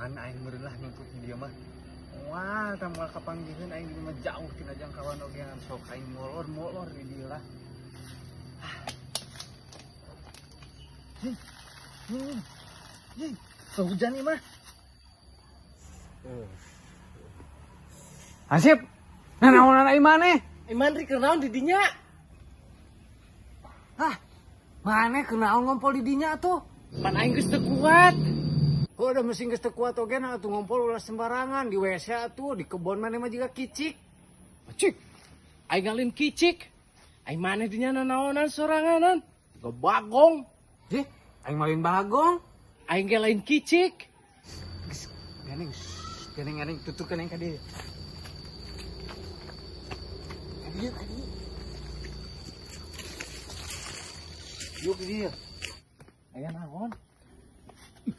Aman aing meureun lah ngikut di dieu mah. Wah, tah moal kapanggiheun aing di mah jauh tina jangkauan oge sok aing molor-molor di dieu lah. Hei, hei, hei, hujan nih mah. Hansip, nanaonan aing maneh? Iman ri kunaon di dinya? Hah, maneh kunaon ngompol di dinya tuh? Pan aing geus teu kuat. Oh, udah mesin geus teu kuat oge nah atuh ngompol ulah sembarangan di WC atuh, di kebon maneh mah jiga kicik. Cik. Aing ngalin kicik. Aing maneh dinya nanaonan soranganan. Ge bagong. Ih, aing malin bagong. Aing ge lain kicik. Geus, gandeng, gandeng gandeng tuturkeun aing ka dieu. Ka dieu, ka dieu. Yuk ke dieu. Aya naon?